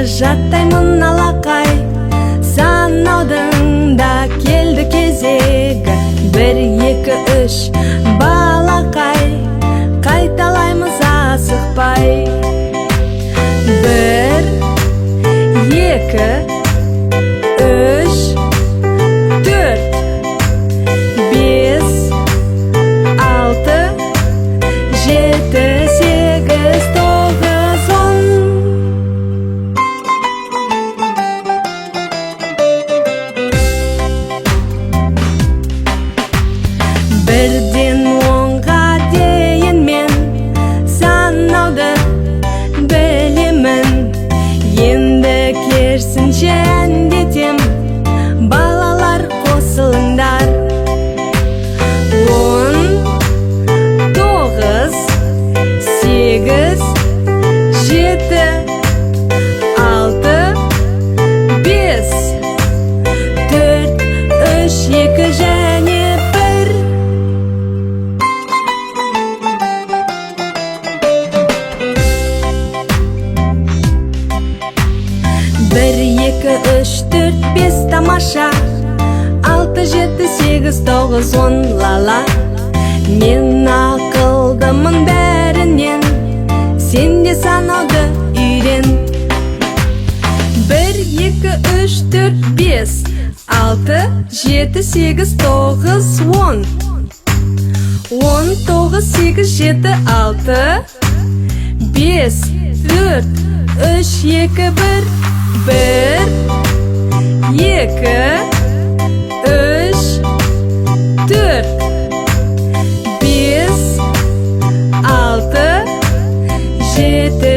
Жаттаймын алақай. Санаудың да келді кезегі. Бір, екі, үш, балақай, қайталаймыз асықпай. Бір, екі, үш, төрт, бес, алты, жеті, сегіз, тоғыз, он. Бірден 10-ға дейін мен санауды білемін. Енді керісінше әндетем, балалар, қосылыңдар. 10, 9, 8, 7, 6, 5, 4, 3, 2 және 1. Бір, екі, үш, төрт, бес, тамаша. Алты, жеті, сегіз, тоғыз, он, лала. Мен ақылдымын бәрінен, сен де санауды үйрен. Бір, екі, үш, төрт, бес, алты, жеті, сегіз, тоғыз, он. 10, 9, 8, 7, 6, 5, 4, 3, 2, 1. 1, 2, 3, 4, 5, 6, 7.